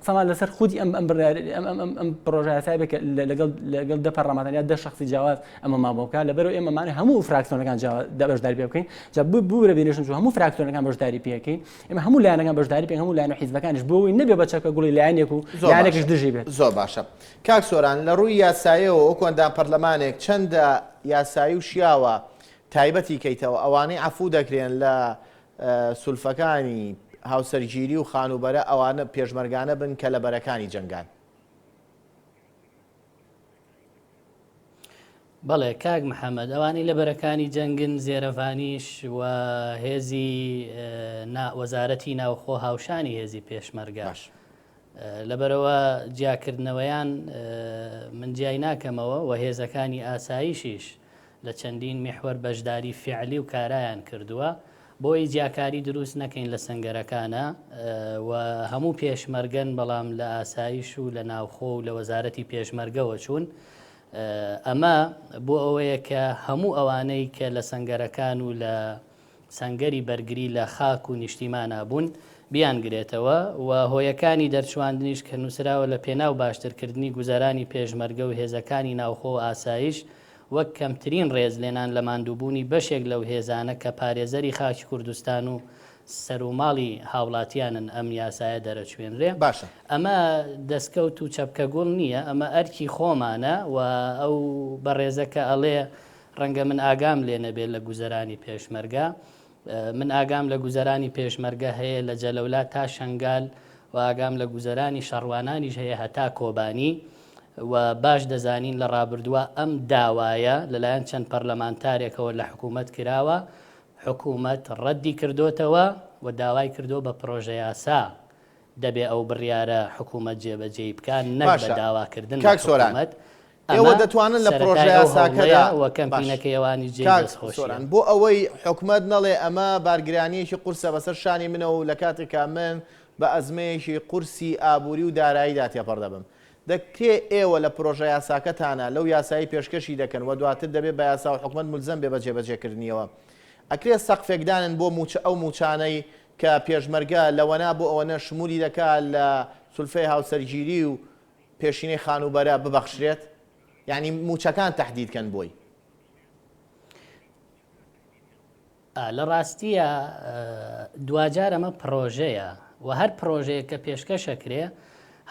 قسەمان لەسەر خودی ئەم ئەم بڕیار ئەم ئەم ئەم ئەم پڕۆژە یاسایە بێت کە لەگەڵ لەگەڵ دە پەرلەمانتار یا دە شخصی جیاواز ئەمەمان بۆ بکات لەبەرئەوە ئێمە مانە هەموو فراکسیۆنەکان جیاواز بەشداری پێ بکەین جا ببورە بینێشن چون هەموو فراکسیۆنەکان بەشداری پێ بکەین ئێمە هەموو لایەنەکان بەشداری پێ هەموو لایەن و حیزبەکانیش بۆ ئەوەی نەبێ بە چەکە گوڵی لایەنێک و زۆر لایەنێکیش باشە دژی بێت. زۆر باشە کاک سۆران لە ڕووی یاساییەوە وەکو ئەندام پەرلەمانێک چەندە یاسایی و شیاوە تایبەتی کەیتەوە ئەوانەی عەفوو دەکرێن لە سولفەکانی هاوسەرگیری و خانووبەرە ئەوانە پێشمەرگانە بن کە لە بەرەکانی جەنگان؟ بەڵێ کاک محەممەد ئەوانەی لە بەرەکانی جەنگن زێرەڤانیش و هێزی وەزارەتی ناوخۆ هاوشانی هێزی پێشمەرگە باش. لەبەرەوە جیاکردنەوەیان من جیای ناکەمەوە و هێزەکانی ئاسایشیش لە چەندین میحوەر بەشداری فیعلی و کارایان کردووە بۆی جیاکاری دروست نەکەین لە سەنگەرەکانە و هەموو پێشمەرگەن بەڵام لە ئاسایش و لە ناوخۆ و لە وەزارەتی پێشمەرگەوە چوون ئەمە بۆ ئەوەیە کە هەموو ئەوانەی کە لە سەنگەرەکان و لە سەنگەری بەرگری لە خاک و نیشتیمانا بوون بیانگرێتەوە و هۆیەکانی دەرچواندنیش کە نووسراوە لە پێناو باشترکردنی گوزەرانی پێشمەرگە و هێزەکانی ناوخۆ و ئاسایش وەک کەمترین ڕێزلێنان لە ماندووبوونی بەشێک لەو هێزانە کە پارێزەری خاکی کوردستان و سەروماڵی هاوڵاتیانن ئەم یاسایە دەرەچوێنرێ. باشە. ئەمە دەسکەوت و چەپکەگوڵ نییە، ئەمە ئەرکی خۆمانە و ئەو بەڕێزە کە ئەڵێ ڕەنگە من ئاگام لێ نەبێ لە گوزەرانی پێشمەرگە، من ئاگام لە گوزەرانی پێشمەرگە هەیە لە جەلەولا تا شەنگال و ئاگام لە گوزەرانی شەڕوانانیش هەیە هەتا کۆبانی و باش دەزانین لە ڕابردووە ئەم داوایە لەلایەن چەند پەرلەمانتارێکەوە لە حکوومەت کراوە، حکوومەت ڕەدی کردۆتەوە و داوای کردووە بە پرۆژەیاسا. دەبێ ئەو بڕیارە حکوومەت جێبەجێی بکا نەک بە باشە داواکردن لە کاک سۆران حکوومەت. ئێوە ئەمە دەتوانن لە سەرەتای ئەو هەوڵەیە پرۆژەیاساکەدا و باش کەمپینەکەی ئەوانیش جێی کاک دەستخۆشییە. سۆران بۆ ئەوەی حکومەت نەڵێ ئەمە بارگرانییەکی قورسە بەسەر شانی منەوە و لە کاتێکا من بە ئەزمەیەکی قورسی ئابووری و داراییدا تێپەڕ دەبم دەکرێ ئێوە لە پرۆژەیاساکەتانا لەو یاسایەی پێشکەشی دەکەن و دواتر دەبێ بە یاسا و حکومەت مولزەم بێ بە جێبەجێکردنیەوە ئەکرێ سەقفێک دانن بۆ مووچە ئەو مووچانەی کە پێشمەرگە لەوەنا بۆ ئەوەنە شمولی دەکا لە سولفەی هاوسەرگیری و پێشینەی خانووبەرە ببەخشرێت؟ یانی مووچەکان تەحدید کەن بۆی. لە ڕاستییا دواجار ئەمە پڕۆژەیە و هەر پڕۆژەیەک کە پێشکەش ئەکرێ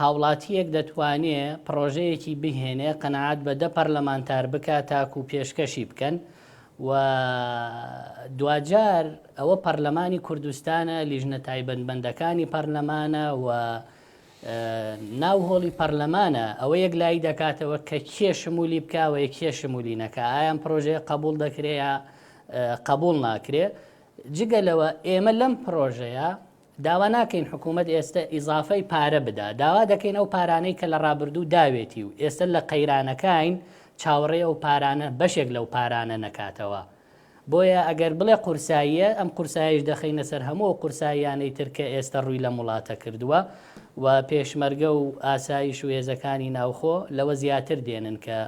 هاوڵاتییەک دەتوانێ پڕۆژەیەکی بهێنێ قەناعەت بە دە پەرلەمانتار بکا تاکوو پێشکەشی بکەن و دواجار ئەوە پەرلەمانی کوردستانە لیژنە تایبەتمەندەکانی پەرلەمانە و ناو هۆڵی پەرلەمانە ئەوە یەکلایی دەکاتەوە کە کێ شمولی بکا و کێ شمولی نەکا ئایا ئەم پرۆژەیە قبوڵ دەکرێ یا قبوڵ ناکرێ جگە لەوە ئێمە لەم پرۆژەیە داوا ناکەین حکوومەت ئێستا ئیزافەی پارە بدا داوا دەکەین ئەو پارانەی کە لە ڕابردوو داوێتی و ئێستا لە قەیرانەکەین چاوەڕێ ئەو پارانە بەشێک لەو پارانە نەکاتەوە بۆیە ئەگەر بڵێ قورساییە، ئەم قورساییش دەخەینە سەر هەموو ئەو قورساییانەی تر کە ئێستە ڕووی لەم وڵاتە کردووە و پێشمەرگە و ئاسایش و هێزەکانی ناوخۆ لەوە زیاتر دێنن کە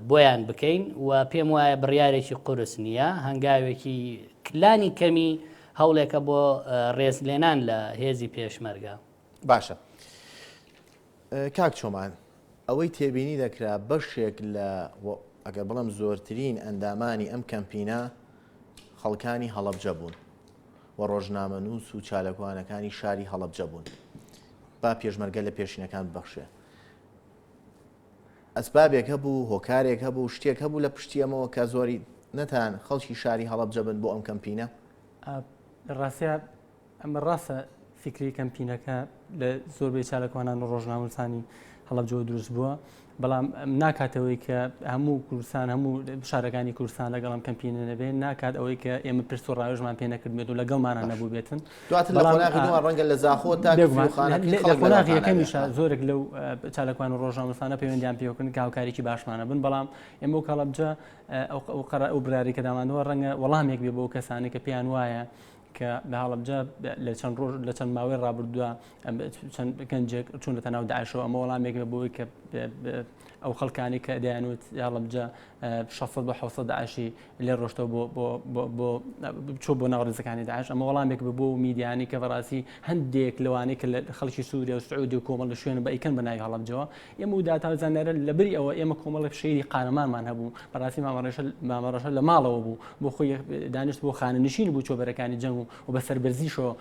بۆیان بکەین و پێم وایە بڕیارێکی قورس نییە، هەنگاوێکی لانی کەمی هەوڵێکە بۆ ڕێزلێنان لە هێزی پێشمەرگە. باشە کاک چۆمان ئەوەی تێبینی دەکرا بەشێک لە ئەگەر بڵێم زۆرترین ئەندامانی ئەم کەمپینە خەڵکانی هەڵەبجە بوون و ڕۆژنامەنووس و چالەکوانەکانی شاری هەڵەبجە بوون با پێشمەرگە لە پێشینەکان ببەخشێ ئەسبابێک هەبوو هۆکارێک هەبوو شتێک هەبوو لە پشتی ئەمەوە کە زۆری نەتان خەڵکی شاری هەڵەبجە بن بۆ ئەم کەمپینە ڕاستە ئەمە ڕاستە فیکری کەمپینەکە لە زۆربەی چاالکوانان و ڕۆژنامەنووسانی هەڵەبجەوە دروست بووە بەڵام ناکاتەوەی کە هەموو کوردستان هەموو شارەکانی کوردستان لەگەڵم کەمپینە نەبێ ناکات ئەوەی کە ئێمە پرس و ڕاوێژمان پێ نەکردبێت و لەگەڵمانە نەبوو بێتن دواتر لە قۆناغی دووەم ڕەنگە لە زاخۆ تا قۆناغی یەکەمیشە زۆرێک لەو چاالکوان و ڕۆژنامەنووسانە پەیوەندیان پێوەکردن کە هاوکارێکی باشمانە بن بەڵام ئێمە و کەڵەبجە ئەو بڕیاری کە دامانەوە ڕەنگە وەڵامێک بێ بۆ کەسانی کە پێیان وایە کە لە هەڵەبجە لە چەند ڕۆژ لە چەند ماوەی ڕابردووە چەند گەنجێک چوونەتە ناو داعشەوە ئەمە وەڵامێک بێ بۆی کە ئەو خەڵکانی کە دەیانوت هەڵەبجە 600 بۆ 600 داعشی لێ ڕۆشتەوە بۆ بۆ بۆ بۆ چۆ بۆ ناو ڕیزەکانی داعش ئەمە وەڵامێک بە بۆ میدیانی کە بەڕاستی هەندێک لەوانەی کە لە خەڵکی سووریا و سعودی و کۆمەڵ لە شوێن بە ئیکەن بە ناوی هەڵەبجەوە ئێمە و داتا و زانیارە لەبری ئەوە ئێمە کۆمەڵێک شەهیدی قارەمانمان هەبوو بەڕاستی مامەڕێشە مامەڕەشە لە ماڵەوە بوو بۆ خۆی دانیشت بۆ خانەنشین بوو چۆ بەرەکانی جەنگ و و بە سەربەرزیشەوە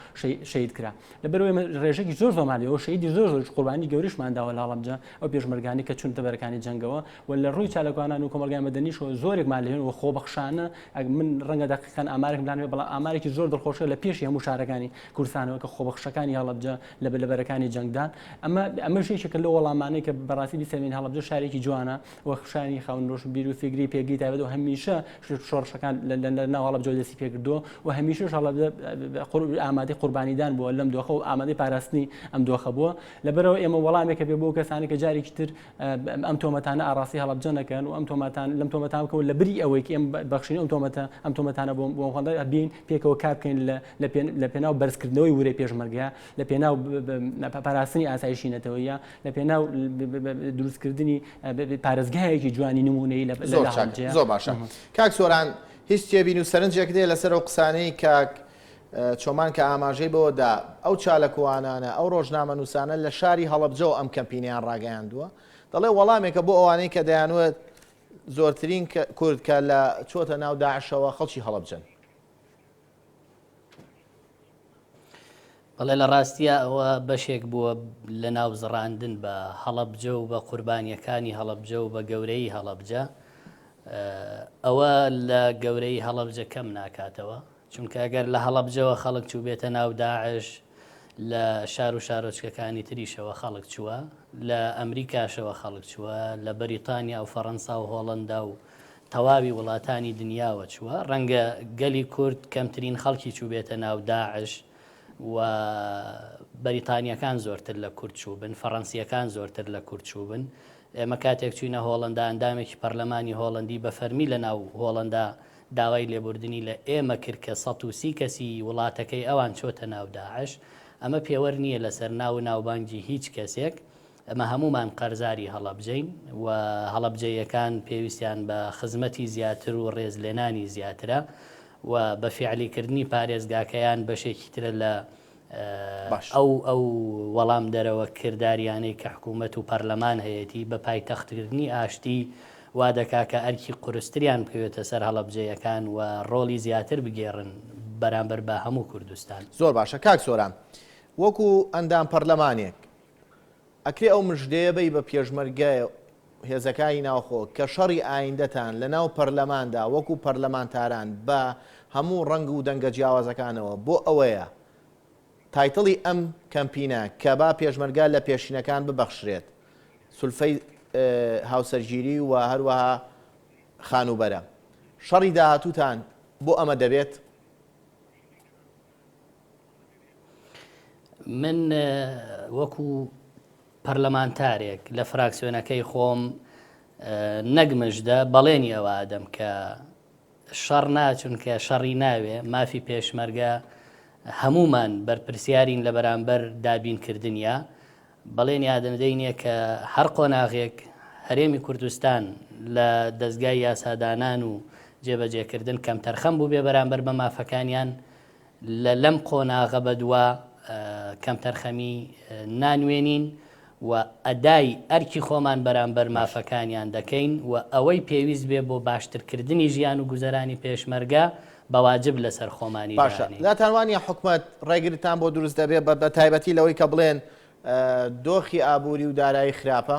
شەهید کرا لەبەرەوەی ئێمە ڕێژەکی زۆر زۆرمان لێەوە شەهیدی زۆر زۆر قوربانی گەورەشمان داوە لە هەڵەبجە ئەو پێشمەرگانی کە چونتە بەرەکانی جەنگەوە و لە ڕووی چالاکوانان و کۆمەڵگای مەدەنیشەوە زۆرێکمان لێن و خۆبەخشانە من ڕەنگە دەقیقەن ئامارێکم لانێ بەڵام ئامارێکی زۆر دڵخۆشە لە پێشی هەموو شارەکانی کوردستانەوە کە خۆبەخشەکانی هەڵەبجە لە لە بەرەکانی جەنگدان ئەمە ئەمەش یەکێکە لەو وەڵامانەی کە بەڕاستی بیسەلمێنین هەڵەبجە شارێکی جوانە و شاری خاوەن ڕۆشنبیر و فیگری پێگەی تایبەت و هەمیشە شۆڕشەکان لە ناو هەڵەبجەوە دەستی پێکردووە و هەمیشەش هەڵەبجە ئامادەی قوربانیدان بووە لەم دۆخە و ئامادەی پاراستنی ئەم دۆخە بووە لەبەرەوە ئێمە وەڵامێکە بێ بۆ کەسانی کە جارێکی تر ئەم تۆمەتانە ئاڕاستەی هەڵەبجە نەکەن و ئەم تۆمەتان لەم تۆمەتان بکەون لە بری ئەوەی کە ئێمە بەخشین ئەم تۆمەتە ئەم تۆمەتانە بۆ بۆ خۆڵ بین پێکەوە کار بکەین لە لە پێناو بەرزکردنەوەی ورەی پێشمەرگە لە پێناو پاراستنی ئاسایشی نەتەوەیە لە پێناو دروستکردنی پارێزگایەکی جوانی نمونەی لە زۆر باشە کاک سۆران هیچ تێبین و سەرنجێک دێ لەسەر ئەو قسانەی کاک چۆمان کە ئاماژەی بەوە دا ئەو چاالکوانانە ئەو ڕۆژنامەنووسانە لە شاری هەڵەبجەوە ئەم کەمپینیان ڕاگەیاندووە دەڵێ وەڵامێکە بۆ ئەوانەی کە دەیانوت زۆرترین کورد کە لە چۆتە ناو داعشەوە خەڵکی هەڵەبجەن. بەڵێ لە ڕاستیا ئەوە بەشێک بووە لە ناو زڕاندن بە هەڵەبجە و بە قوربانیەکانی هەڵەبجە و بە گەورەی هەڵەبجە ئەوە لە گەورەی هەڵەبجە کەم ناکاتەوە چونکە ئەگەر لە هەڵەبجەوە خەڵک چووبێتە ناو داعش لە شار و شارۆچکەکانی تریشەوە خەڵک چووە لە ئەمریکاشەوە خەڵک چووە لە بەریتانیا و فەڕەنسا و هۆڵندا و تەواوی وڵاتانی دنیاوە چووە، ڕەنگە گەلی کورد کەمترین خەڵکی چووبێتە ناو داعش و بەریتانییەکان زۆرتر لە کورد چووبن، فەڕەنسییەکان زۆرتر لە کورد چووبن. ئێمە کاتێک چووینە هۆڵەندا ئەندامێکی پەرلەمانی هۆڵەندی بە فەرمی لە ناو هۆڵەندا داوای لێبوردنی لە ئێمە کرد کە 130 کەسی وڵاتەکەی ئەوان چۆتە ناو داعش. ئەمە پێوەر نییە لەسەر ناو و ناوبانگی هیچ کەسێک. ئێمە هەموومان قەرزاری هەڵەبجەین و هەڵەبجەییەکان پێویستیان بە خزمەتی زیاتر و ڕێزلێنانی زیاترە و بە فیعلیکردنی پارێزگاکەیان بەشێکی ترە لە ئەو ئەو وەڵامدەرەوە کرداریانەی کە حکوومەت و پەرلەمان هەیەتی بە پایتەختکردنی ئاشتی وا دەکا کە ئەرکی قورستریان بکەوێتە سەر هەڵەبجەیەکان و ڕۆڵی زیاتر بگێڕن بەرامبەر بە هەموو کوردستان. زۆر باشە کاک سۆران وەکو ئەندام پەرلەمانێک ئەکرێ ئەو مژدەیە بەی بە پێشمەرگە هێزەکانی ناوخۆ کە شەڕی ئایندەتان لە ناو پەرلەماندا وەکو پەرلەمانتاران بە هەموو ڕەنگ و دەنگە جیاوازەکانەوە بۆ ئەوەیە title ی ئەم کەمپینە کە با پێشمەرگە لە پێشینەکان ببەخشرێت سولفەی هاوسەرگیری و هەروەها خانووبەرە شەڕی داهاتووتان بۆ ئەمە دەبێت؟ من وەکو پەرلەمانتارێک لە فراکسیۆنەکەی خۆم نەک مژدە بەڵێنی ئەوە ئەدەم کە شەڕ نا چونکە شەڕی ناوێ مافی پێشمەرگە هەمومان بەرپرسیارین لە بەرامبەر دابینکردنیا بەڵێنی ئادەمدەینە کە هەر قۆناغێک هەرێمی کوردستان لە دەستگای یاسادانان و جێبەجێکردن کەمتەرخەم بوو بێ بەرامبەر بە مافەکانیان لە لەم قۆناغە بەدوا کەمتەرخەمی نانوێنین و ئەدای ئەرکی خۆمان بەرامبەر مافەکانیان دەکەین و ئەوەی پێویست بێ بۆ باشترکردنی ژیان و گوزەرانی پێشمەرگە بە واجب لەسەر خۆمانی باشە دانێین. لاتان وانیە حکومەت ڕێگرتان بۆ دروست دەبێ بە تایبەتی لەوەی کە بڵێن دۆخی ئابووری و دارایی خراپە؟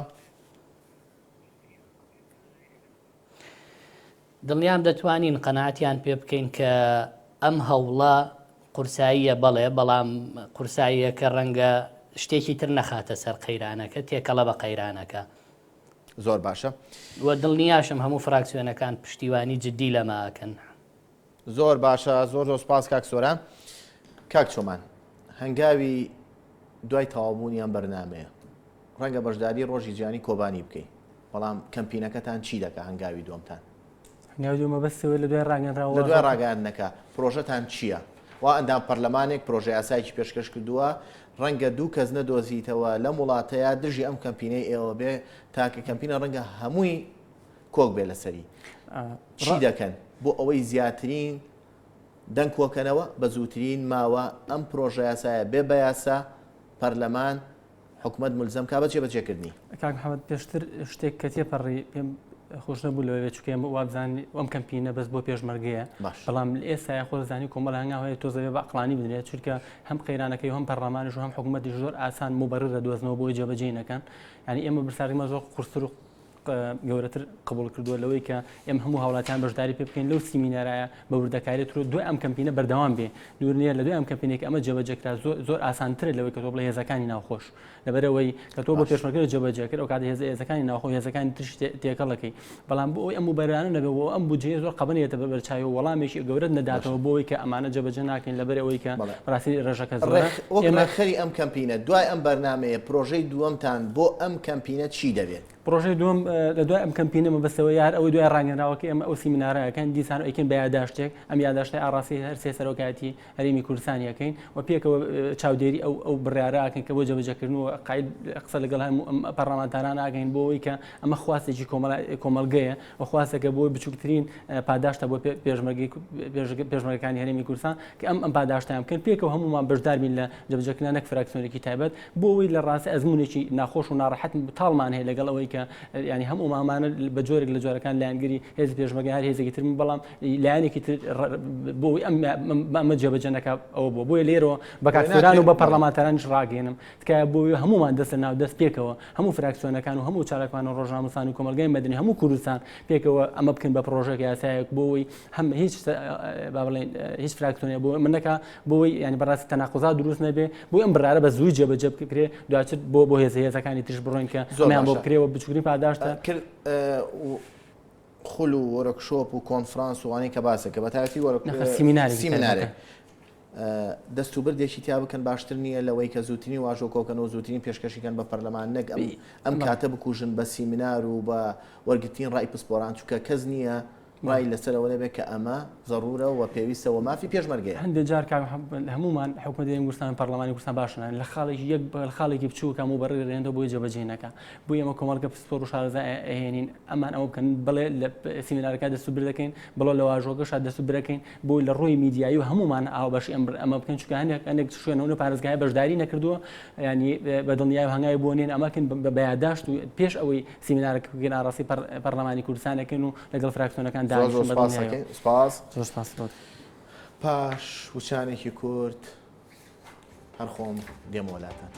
دڵنیام دەتوانین قەناعەتیان پێ بکەین کە ئەم هەوڵە قورساییە بەڵێ، بەڵام قورساییەکە ڕەنگە شتێکی تر نەخاتە سەر قەیرانەکە، تێکەڵە بە قەیرانەکە. زۆر باشە. وە دڵنیاشم هەموو فراکسیۆنەکان پشتیوانی جدی لەمە ئەکەن. زۆر باشە زۆر زۆر سپاس کاک سۆران. کاک چۆمان هەنگاوی دوای تەواوبوونی ئەم بەرنامەیە ڕەنگە بەشداری ڕۆژی جیهانی کۆبانی بکەی بەڵام کەمپینەکەتان چی دەکا هەنگاوی دووەمتان؟ هەنگاوی دووەم مەبەستەوە لە دوای ڕاگەنراوە لە دوای ڕاگەیاندنەکە پرۆژەتان چییە؟ وا ئەندام پەرلەمانێک پرۆژە یاسایەکی پێشکەش کردووە ڕەنگە دوو کەس نەدۆزیتەوە لەم وڵاتەیە دژی ئەم کەمپینەی ئێوە بێ تاکە کەمپینە ڕەنگە هەمووی کۆک بێ لەسەری چی دەکەن بۆ ئەوەی زیاترین دەنگ کۆکەنەوە بە زووترین ماوە ئەم پرۆژە یاسایە بێ بە یاسا پەرلەمان حکومەت ملزەم کا بە جێبەجێکردنی. کاک محمد پێشتر شتێک کە تێپەڕی پێم خۆش نەبوو لەوەی بێت چونکە ئێمە وابزانین ئەم کەمپینە بەس بۆ پێشمەرگەیە باش. بەڵام لە ئێستایا خۆ دەزانی کۆمەڵ هەنگاو هەیە تۆزە بێ بە عەقڵانی بدرێت چونکە هەم قەیرانەکەی و هەم پەرلەمانیش و هەم حکوومەتیش زۆر ئاسان موبەرر دەدۆزنەوە بۆی جێبەجێی نەکەن یعنی ئێمە برساریمان زۆر قورستر و گەورەتر قبوڵ کردووە لەوەی کە ئێمە هەموو هاوڵاتیان بەشداری پێ بکەین لەو سیمینارایە بە وردەکاری تر دوای ئەم کەمپینە بەردەوام بێ دوور نییە لە دوای ئەم کەمپینێک ئەمە جێبەجێکرا زۆر زۆر ئاسانترە لەوەی کە تۆ بڵێ هێزەکانی ناوخۆش لەبەرەوەی کە تۆ بۆ پێشمەرگە جێبەجێ کرد ئەو کاتە هێزە هێزەکانی ناوخۆ هێزەکانی ترش تێکەڵەکەی بەڵام بۆ ئەوەی ئەم مبەرانە نەبێ و ئەم بودجەیە زۆر قەبەنێتە بە بەرچاوی و وەڵامێکی گەورەت نەداتەوە بۆ ئەوەی کە ئەمانە جێبەجێ ناکەین لەبەرەوەی کە ڕاستی ڕێژەکە زۆرە وەک ڕێکخەری ئەم کەمپینە دوای ئەم بەرنامەیە پرۆژەی دووەمتان بۆ ئەم کەمپینە چی دەبێت؟ پرۆژەی دووەم لە دوای ئەم کەمپینە مەبەستەوە یار ئەوەی دوای ڕاگەنراوەکە ئێمە ئەو سیمینارەکەن دیسان ئەیکەین بە یاداشتێک ئەم یاداشتەی ئاڕاستەی هەر سێ سەرۆکایەتی هەرێمی کوردستانی ئەکەین و پێکەوە چاودێری ئەو ئەو بڕیارە ئەکەین کە بۆ جێبەجێکردن و قاید قسە لەگەڵ هەموو ئەم پەرلەمانتاران ئاگەین بۆ ئەوەی کە ئەمە خواستێکی کۆمەڵگەیە و خواستێکە بۆ بچووکترین پاداشتە بۆ پێشمەرگەی پێشمەرگەکانی هەرێمی کوردستان کە ئەم ئەم پاداشتیان بکەن پێکەوە هەمومان بەشدار بین لە جێبەجێکردن نەک فراکسیۆنێکی تایبەت بۆ ئەوەی لە ڕاستی ئەزمونێکی ناخۆش و ناڕەحەت تاڵمان هەیە لەگەڵ ئەوەی کە ینی هەموو مامانە بە جۆرێک لە جۆرەکان لایەنگری هێز پێشمەرگە هەر هێزێکی تر بەڵام لایەنێکی تر بۆ ئەوەی ئەم ئەمە جێبەجێ نەکا ئەوە بووە بۆیە لێرەوە بە کاک سۆران و بە پەرلەمانتارانیش ڕاگەێنم تکایە بۆ هەمومان دەست لە ناو دەست پێکەوە هەموو فراکسیۆنەکان و هەموو چالاکوان و ڕۆژنامەنووسان و کۆمەڵگای مەدەنی هەموو کوردستان پێکەوە ئەمە بکەن بە پرۆژێک یاسایەک بۆ ئەوەی هەم هیچ با بڵێن هیچ فراکسیۆنێ بۆ من نەکا بۆ ئەوەی ینی بەڕاستی تەناقوزات دروست نەبێ بۆ ئەم بڕارە بە زووی جێبەجێ بکرێ دواتر بۆ بۆ هێزە هێزەکانی ترش بڕۆین کە زۆریان بۆ بکرێ و بچووکترین پاداشتە کرد خول و وۆرکشۆپ و کۆنفرانس و ئەوانەی کە باسە کە بە تایبەتی وەرک سیمینارێک سیمینارێک. دەستوبردێکی تیا بکەن باشتر نییە لەوەی کە زووترین واژۆ کۆکەن و زووترین پێشکەشی کەن بە پەرلەمان نەک ئەم ئەم کاتە بکوژن بە سیمینار و بە وەرگرتنی ڕای پسپۆران چونکە کەس نییە ڕای لەسەر ئەوە نەبێت کە ئەمە زەڕوورە و پێویستە و مافی پێشمەرگەیە. هەندێک جار کاک محەممەد هەموومان حکومەتی هەرێمی کوردستان پەرلەمانی کوردستان باش نانین لە خاڵێکی یەک لە خاڵێکی بچووک هەموو بەڕێ دەهێنێتەوە بۆی جێبەجێ نەکا بۆ ئێمە کۆمەڵگە پسپۆڕ و شارەزا ئەهێنین ئەمان ئەوە بکەن بڵێ لە سیمینارەکە دەست و بر دەکەین بڵۆ لە واژۆکەشا دەست و برەکەین بۆی لە ڕووی میدیایی و هەموومان هاوبەشی ئەم ئەمە بکەین چونکە هەندێک هەندێک شوێن و پارێزگای بەشداری نەکردووە ینی بە دڵنیای و هەنگاوی بۆ نێن ئەمەکەن بە یاداشت و پێش ئەوەی سیمینارەکە بکەین ئاڕاستەی پەرلەمانی کوردستان ئەکەین و لەگەڵ فراکسیۆنەکان زۆر زۆر دانیشن بە سپاس دڵنیایەوە. ئەکەین سپاس. زۆر سپاس بۆت. پاش وچانێکی کورت هەر خۆم دێمەوە لاتان.